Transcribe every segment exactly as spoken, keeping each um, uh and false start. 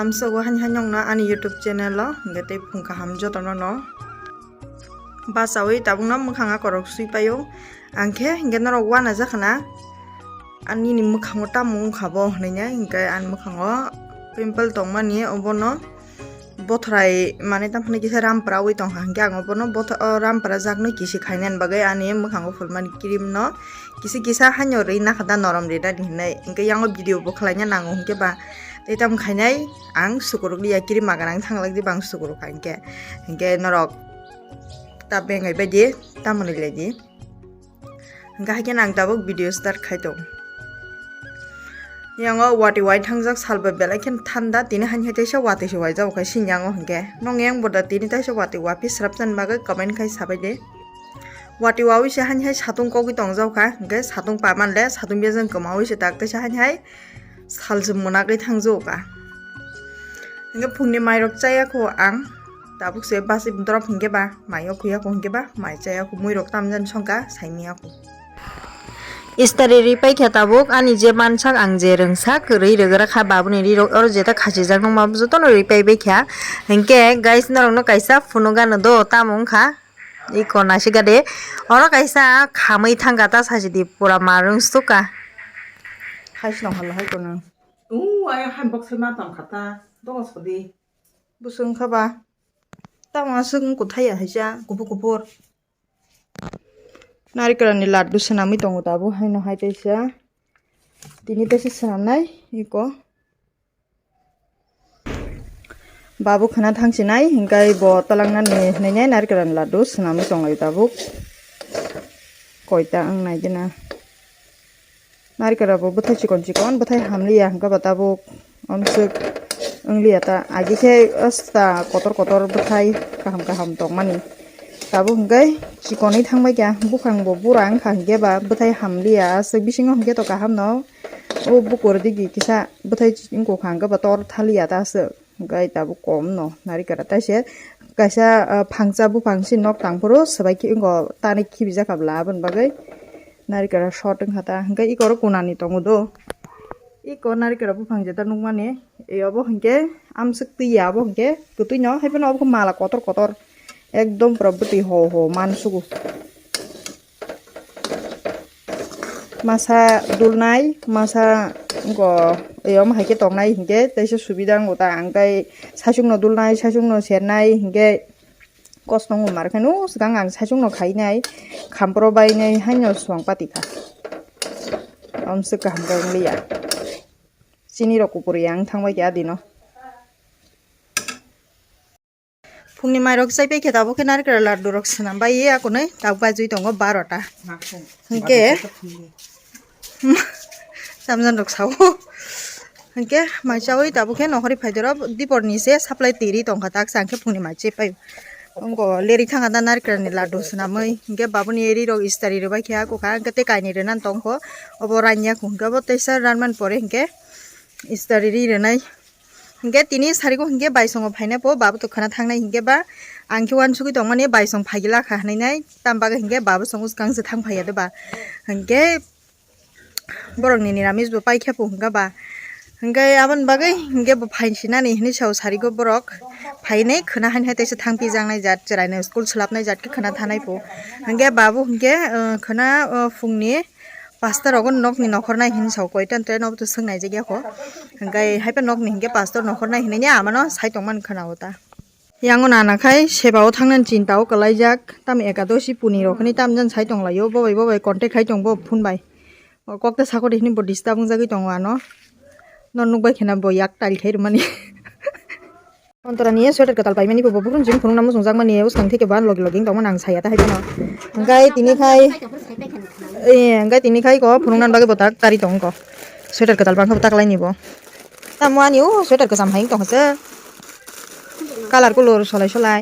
Amsogo hani hani nongno ani YouTube channel o, hingke tei phung kaham jotono no. Bachawi tabukno mwkhang akorok sui paio. Ang khe hingke norok uanajakha na, ani ni mwkhango tamo wngkha bo hinui, hingke ani mwkhango pimple tongmani obono bothrai, mane tamo hinui kisa rampra wi tongkha, hingke ang obono botha-, o rampra jakno kisi khainani bagwi ani mwkhango phulmani cream no kisi kisa haino rwi nakha da norom rinani hinui, hingke yango video bo khlaina nango, hingke ba tei tamo khainai ang sukuruk liya, cream maganang thanglak di bang sukuruk kha, hingke, hingke norok ta bengai bai di, tamo nui lai di. Hingke haikhe ang tabuk video start khai tong. Yango watwi wai thangjak salba belai khe thanda, tini hani hai teisa watwi se waijak kha sini yango hingke. Nong yang boda tini teisa watwi wapi srapjani bagwi comment khai sabai de. Watwi wawi se hani hai satung kogwi tongjak kha, hingke satung paman le satung bejang kwmawi se tak teisa hani hai salsa mwnagwi thangjago ka. Hingke phungni mairok chaya kho ang, tabuk se basi drop hingke ba mai o khuya kho hingke ba mai chaya kho, muirok tamjani songka saimaya kho. Istari ripai kha tabuk, ani je mansak ang je rwngsak rwi rwgra kha, babuni rirok oro jeta khachijak nokma jotono ripai bai kha. Hingke guys, norokno kaisa phunuk gana do, tamo wngkha? Iko naisika de. Oro kaisa khamwi thangkha ta sachidi pura marung suka. Haisno hala hai kono. Uu, ayang hai boksai ma tongkha ta. Dogo sodi. Busung kha ba. Tamo aswk wng kuthai ya haisa kuphur kuphur. Narikalni laddu swnamwi tongo tabuk haino hai teisa. Tini teisa swnamnai iko. Babu khana thangsinai, hingkai bo talangnani hinui nai narikalni laddu swnamwi tonglai tabuk. Koita wng nai gina. Narikalrok bo bwthai chikon chikon, bwthai hamliya hingke bo tabuk omswk wngliya ta. Agi khe asta kotor kotor bwthai kaham kaham tongmani. Tabuk hingke chikonwi thangbai kha, buphang bo bura wngkha hingke ba bwthai hamliya, aswk bisingo hingke to kaham no. O bukur digi kisa bwthai wngkha hingke ba tor thaliya ta aswk. Hingke tabuk kom no narikara taise kaisa, ah, phangsa buphang si nok tangphuru swbai khe wngkha tani khibijak kha bwla aboni bagwi narikara short wngkha ta. Hingke eko oro kunani tongo do, eko narikara buphang jeta nukmani, e obo hingke amswk twi ya obo hingke kwtwi no, haiphano obo khe mala kotor kotor ekdom pura bwtwi ho ho mansugo. Masa dulnai, masa wngkha, eyom hai khe tongnai hinkhe teisa subida wngkha ta, ang tei saichung no dulnai, saichung no sernai hinkhe kosong wng mar khe no swkang ang saichung no khainai, khampro bainai haino swkang pati kha, omswk kaham khe wng liya. Chini rok kupuri ang thangbai khe adino. Phungni mairok chaipai khe tabuk khe narikra laddu rok swnam bai ye akonwi tabuk bajwi tongo barota. Hinkhe chamjang rok sao. Hinkhe mai chawi tabuk khe nohori phaidoro diporni se supply tiri tongkha taksa hinkhe phungni mai chepai. Wngkha leri thangkha da narikra ni laddu swnamwi hinkhe babuni eri rok istari rwbai khe akukha hinkhe tei kainwi rwna tongkho obo ranya hinkhe obo teisa ranmani pore hinkhe istari ri rwnai. Hinkhe tini sarigo hinkhe baisongo phaina po, babu to khana thangnai hinkhe ba ang khe uansugui tongmani baisong phaigila kha hinui nai, tam bagwi hinkhe babu song swkang se thang phaiya de ba. Hinkhe borok ni niramis bo paikhe po hinkhe ba. Hinkhe aboni bagwi hinkhe bo phai sinani hinui sao sarigo borok phainai khwna haini hai teisa thang pijaknai jat chwraino school swlapnai jat khe khwna thanai po. Hinkhe babu hinkhe, uh, khwna, uh, phungni Pastor rogo nokni nokhor nai hinwi sao, koitan train obo to swng naijak ya kho. Hingkai haiphano nokni hinkhe pastor nokhor nai hinwi amano sai tongmani khwnao ta. Yango nana khai seba o thangnani chinta o kwlaijak, tamo ekadoshi puni rok hinwi tamjani sai tonglaio, bobai bobai contact khai tong bo phone bai. O kok ta sakori hinwi bo disturb wngjagwi tongo ano. No nukbai khena bo yak tail khai rwmani. Ontorani sweater kwtal paimani bo buphuru jing phunukna muchungjak mani, bwskang theke ban logi logi wng tongmani ang saya ta hai phano. Hingkai tini khai, eh, hingkai tini khai ko phunukna bagwi bo tak tari tong ko. Sweater kwtal bangkha bo tak laini bo. Tamo ani o sweater kwcham hai wng tong se. Color kulor solai solai.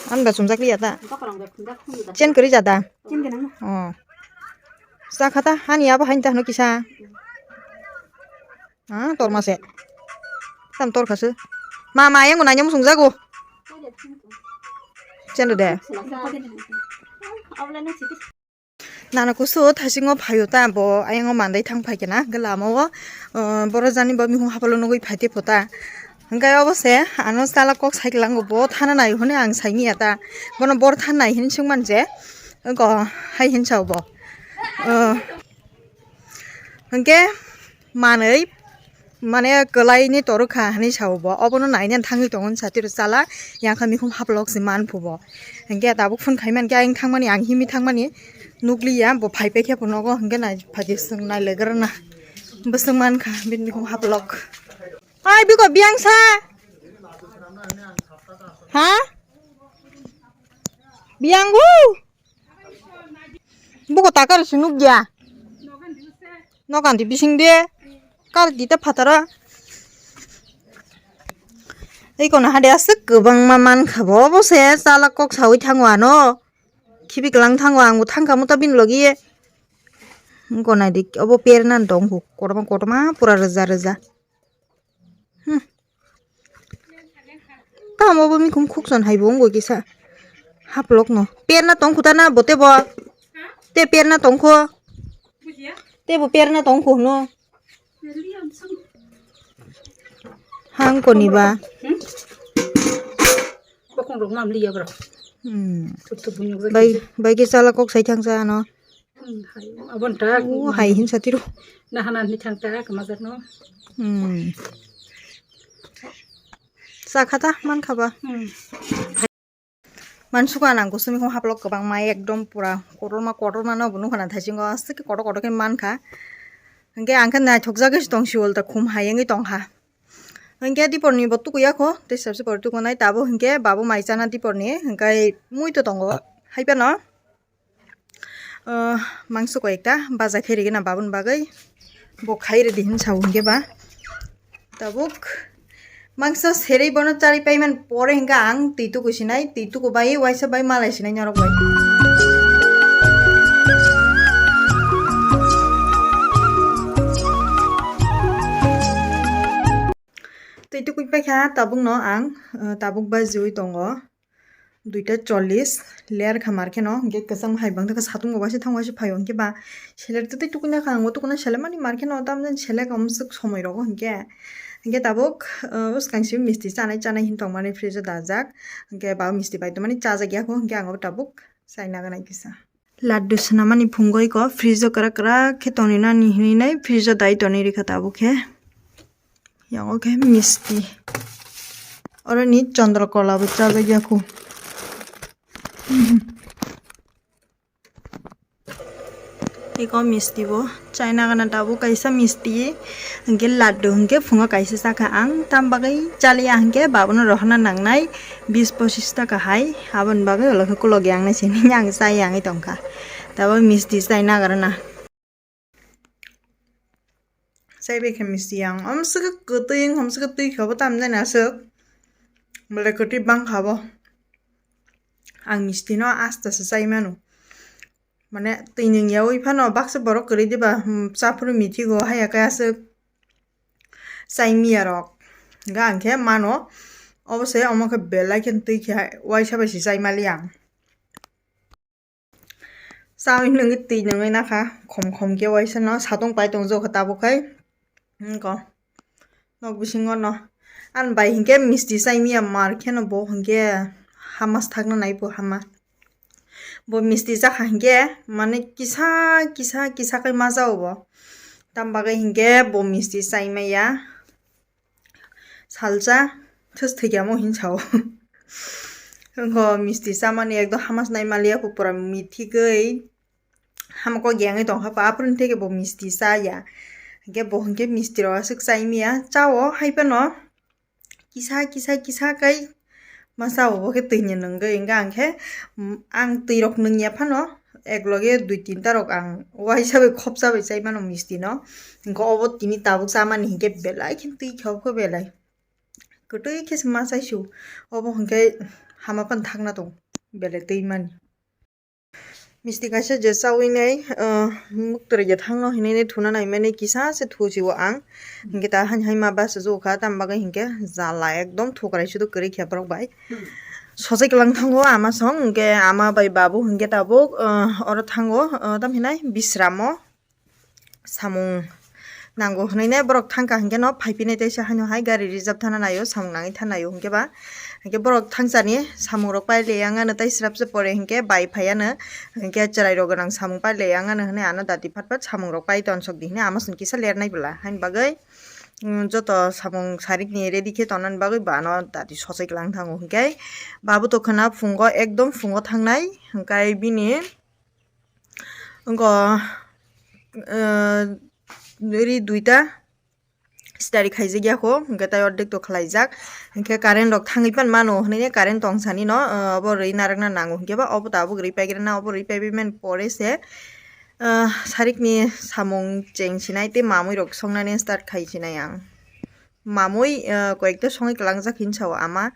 Ani ba chumjak liya ta. Chen kwrwi jada. Oh. Sakha ta hani abo haini ta hano kisa. Ah, torma se. Tam tor khasu. Ma, ma, yang nanya musung jago. Chen de. Nana kusu thasingo phaio ta, bo ayang o mandai thang phai kena, hwnkhe lama o, uh, boro jani bo mihung hapalo nugui phai te pho ta. Hwnkhe obo se ano chala kok sai kwlango, bo thana nai hwnwi ang sai miya ta. Bono bor than nai hwnwi swng man je, wngko hai hwn sa bo. Uh, hwnkhe manwi mane kwlai ni torok kha hinwi sa bo, obono naina thangwi tongo satiro chala, yang kha mikhum haplok se man phubo. Hwnkhe tabuk phone khai man khe ayang thangmani, ang himwi thangmani nukliya, bo phai paikhe bo nogo, hwnkhe nai phaidi swng nai legrana. Bwswng man kha bini mikhum haplok. Oi biko biyang sa? Ha? Biyang gu? Buko takar si nukya. Nokan di bising de. Kar di ta phataro. Ei kono hade aswk kwbangma man kha bo, obo se chala kok sawi thango ano. Khibi kwlang thango, ang bo thang kha muta bini logi. Wngko nai di, obo perna tong kho, kotorma kotorma pura rwja rwja. Hmm. Tamo bo mikhum khukson hai bo wngwi kisa. Haplok no. Perna tong kho ta na bo tebo. Te perna tong kho. Tebo perna tong kho hwno. Hang koni ba. Bokong rok mam liya bro. Hmm. Thut thut bunyuk. Bai, bai ke chala kok sai thang sa ano. Hmm, hai. Abon ta. Oh, hai hin satiro. Nahana ni thang ta kamajar no. Hmm. Sa khata man khaba. Hmm. Mansuka nang kusumi khum haplok kwbangma ekdom pura kotorma kotorma no bo nukha na thaisingo aswk kotor kotor khe mankha. Hwnkhe ang khe naithokjagwi se tong si ulta khum hai wngwi tongkha. Hwnkhe diporni bo tukuya kho tei sabse pore tukunai tabuk hwnkhe babo mai chana diporni hwnkhe mui to tongo hai phano. Ah, mangso koi ekta baja khe rigena babun bagwi bo khai ridi hin sao hwnkhe ba tabuk mangso serei bono charwi paiman pore hwnkhe ang twi tuku sinai, twi tuku bai waisa bai malai sinai norok bai. Twi tukui paikha tabukno ang, ah, tabuk bajiwi tongo. Duita chollis ler kha mar kheno, hwnkhe kwcham hai bang khe satung bo waisa thang waisa phaio, hwnkhe ba selek twi twi tukuna kha, ang bo tukuna selemani mar kheno, tamjani selek amswk somoi rogo hwnkhe. Hwnkhe tabuk, uh, bwskang simi misti chanai chanai hin tongmani fridge o dajak, hwnkhe ba misti bai tongmani chajak ya kho, hwnkhe ang bo tabuk chaina gwnai kisa. Laddu swnamani phungwi kho fridge o kwrak kwrak khe tongwi nani hinwi nai fridge o dai tonwi rikha tabuk khe. Yang o khe misti. Oro ni chandra kola bo chajak ya kho. Eko misti bo chaina gana tabuk kaisa misti. Hwnkhe laddu hwnkhe phungo kaisa chakha ang. Tam bagwi chaliya hwnkhe babono rohorna nangnai bis pochis taka hai. Aboni bagwi ulo khe kulogi ang nai sini ang chai yangwi tongkha. Tabuk misti chaina gana. Chai bai khe misti ang. Omswk kwtwi wng, omswk twi khe bo tam jani aswk. Belai kwtwi bang kha bo. Ang misti no asta se chai mano. Mane twi nwng yaui phano baksa borok kwrwi diba, hmm, chaphuru mithi go haya khe aswk chai miya rok. Hwnkhe ang khe mano. Obo se omo khe belai khe twi khe waisa bai se chai mali ang. Chawi nungwi twi nungwi nakha, khom khom khe waisa no satung pai tong jokha tabuk khai. Wngkha. Nok bisingo no. Ani bai hinkhe misti chai miya mar kheno bo hinkhe hama swthakna nai bo hama. Bo misti chakha hinkhe mane kisa kisa kisa khai ma chao bo. Tam bagwi hinkhe bo misti chai maya. Salsa, thus thwikyamo hin sao. Wngkha misti chamani ekdom hama se nai maliya, pura mithi gwi. Hama kok yangwi tongkha, aphuru theke bo misti chaya. Hinkhe bo hinkhe misti rok aswk chai miya, chao hai phano. Kisa, kisa, kisa kai ma chao, bo khe twi ni nwngwi. Hinkhe ang khe, mm, ang twi rok nwngya phano, ek loge dui tinta rok ang waisa bai khopsa bai chai mano misti no. Hinkhe obo tini tabuk chamani hinkhe belai khe twi khe belai. Kwtwi khe se ma chai su. Obo hinkhe hama phano thangna tong belai twi mani. Misti kaisa je chawi nai, ah, muktrwi je thangno hinwi nai thuna nai mani kisa se thu si o ang. Hinkhe ta hani hai ma basa jokha, tam bagwi hinkhe jala ekdom thukrai sudu kwrwi khe borok bai. Sojai kwlang thango ama song, hwnkhe ama bai babu hwnkhe tabuk, ah, oro thango, ah, tamo hinai bisramo samung nango hwnwi nai borok thangkha hwnkhe no phaiphinai teisa haino hai gari reserve thana naio, samung nangwi thanaio hwnkhe ba, hwnkhe borok thangchani samung rok pailai yang ano tei srapsa pore hwnkhe bai phaiano, hwnkhe chwrai rok gwnang samung pailai yang ano hwnwi ano dati phat phat samung rok pai tonsok di hwnwi ama song kisa lernai bwla haini bagwi. Mm, joto samung sarikni ready khe tongnani bagwi bo ano dati sojai kwlang thango hwnkhe babu tongkhana phungo ekdom phungo thangnai hwnkhe bini wngkha, eh, ri duita stari khaijak ya kho hwnkhe tai ordek to khlaijak hwnkhe current rok thangwi pan mano hwnwi current tong sani no, eh, obo rwi narwkna nango hwnkhe ba obo tabuk rwi paigrana obo rwi paibai mani pore se. Ah, sarikni samung cheng sinai tei mamui rok songnani start khai sinai ang. Mamui, ah, koyekta songwi kwlangjak hinwi sao ama,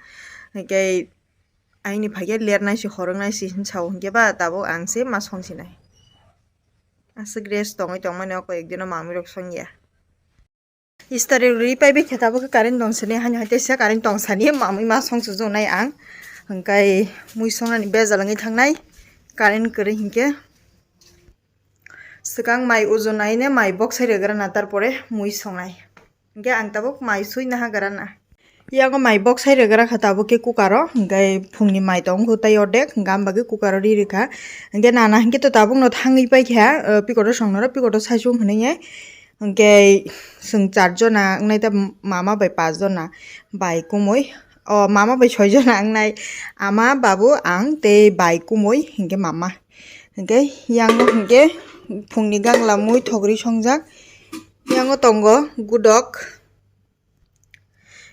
hwnkhe aini phaikhe lernai se horwngnai se hinwi sao, hwnkhe ba tabuk ang se ma song sinai. Aswk rest tongwi tongmani o koyekdino mamui rok songya. Istari rwi paibai khe tabuk khe current tong sini, haino hai teisa current tong sani, mamui ma song sujaknai ang. Hwnkhe mui songnani bejal wngwi thangnai, current kwrwi hinkhe. Swkang mai ujunaine mai boksai rwgrana, tarpore mui songnai. Hinkhe ang tabuk mai sui naha grana. Yago mai boksai rwgra kha tabuk khe cooker o, hinkhe phungni mai tong kho tei ordek, hinkhe am bagwi cooker o ri rwkha. Hinkhe nana hinkhe to tabukno thangwi paikha, ah, pikoto songnoro, pikoto saichung hwnwi. Hwnkhe chwng char jona wngnai ta mama bai pas jona bai kumui, o mama bai soi jona wngnai ama babu ang tei bai kumui hwnkhe mama. Hwnkhe yango hwnkhe phungni gangla mui thogri songjak, yango tongo gudok.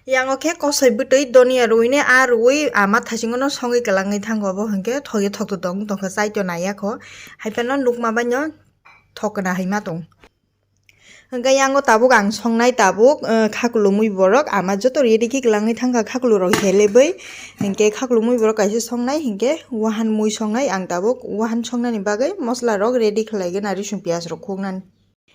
Yango khe kosoi bwtwi donia rwini a rwui ama thasingono songwi kwlangwi thango, obo hwnkhe thogya thokto tong tongkha chaito naiya kho, haiphano nukma baino thokna hai ma tong. Hwnkhe yango tabuk ang songnai tabuk, eh, khaklumui borok ama joto ready khe kwlangwi thangkha khaklurok helebwi, hwnkhe khaklumui borok kaisa songnai hwnkhe wahan mui songnai ang tabuk wahan songnani bagwi mosolarok ready khlaiwi nari song piyajrok khuknani.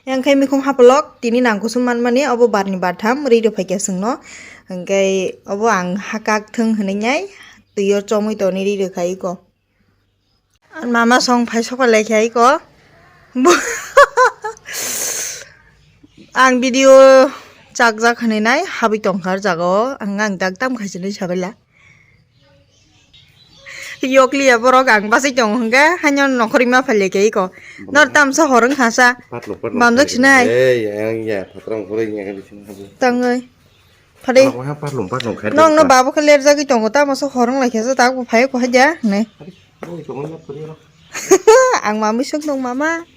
Yang khai mikhum hapolok tini nang kusum manmani obo barni bartham ri rw phaikha chwngno. Hwnkhe obo ang hakak thwng hwnwi nai twi o chomwi toni ri rw khai iko. Mama song phai sokha lai kha iko. Ang video chakjak hwnwi nai habwi tongkha o jaga o. Ang, ang dak tam khai se nai sabaila. Yokliya borok ang bachai tongo hwnkhe, haino nokhorima phailai khe iko. Nor tamsa hor wngkha sa. Patlung, patlung. Bamjak sinai. Ei, yang ya, patrang hore yang di sini. Tangoi. Phadai. Patlung, patlung, patlung, khair. Nokno babo khe lerjagwi tongo, tamsa hor wng lai khe sa, tak bo phai ko haja, ne. Oi, tongo na puri ro. Ang mami sok tong mama.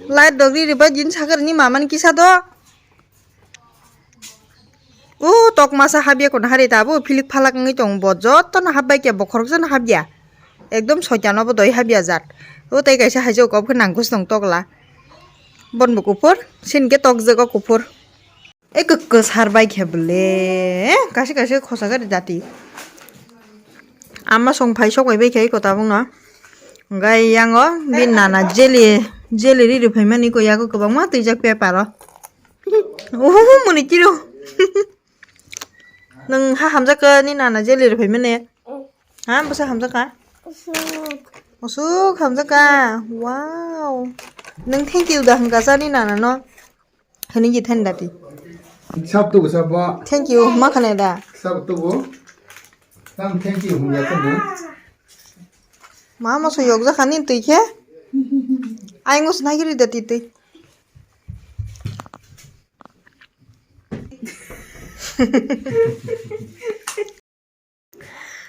Light dogri riba jin sakar ni mama ni kisa do. O tok masa habya kono hari tabuk philik phalak wngwi tongo bo, jotono habbai khe bo khoroksa no habya, ekdom soitan obo doi habya jat. O tei kaisa haijak kok khe nangkhe tong tokla, bon bo kuphur, sini khe tokjak o kuphur. E kwk kwsar bai khe bwle, kaisa kaisa khosa gari dati. Ama song phai sok bai bai khe iko tabukno. Hwnkhe yango bini nana jelly, jelly ri rw phaimani iko yago kwbangma twijak paper o. Uhuhu, muni kiro. Nwng ha hamjak kha ni nana jelly rw phaimani? Ha, bwsa hamjak kha? Usuk. Usuk hamjak kha? Wow. Nwng thank you da hwnkha sa ni nana no? Hwnwi ye thani dati. Sab tubu sab bo. Thank you, ma khane da. Sab tubu. Tam thank you hum ya tubu. Ma mo so yok ja khani twi khe. Ai ngus nai giri dati twi.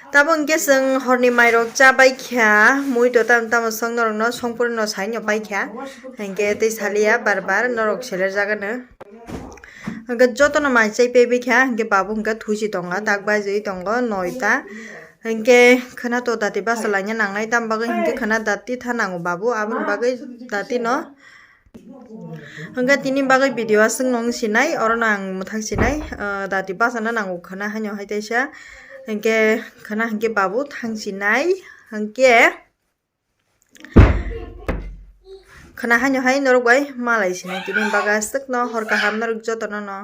Tamo hwnkhe chwng horni mairok cha bai kha, mui to tamo tamo chwng norokno songphuru no sai no pai kha, hinkhe tei saliya bar bar norok seler jagano. Hinkhe jotono mai chai paibai kha, hinkhe babu hinkhe thuisi tongo, tak baijoui tongo noita. Hinkhe khwna to dati basa laina nangnai, tamo bagwi hinkhe khwna dati tha nango babu, aboni bagwi dati no. Hwnkhe tini bagwi video aswk nung sinai, orono ang mwthang sinai, ah, dati bachana nango khwna haino hai teisa. Hwnkhe khwna hwnkhe babu thang sinai, hwnkhe khwna haino hai norok bai malai sinai. Tini bagwi aswkno hor kaham norok jotono no.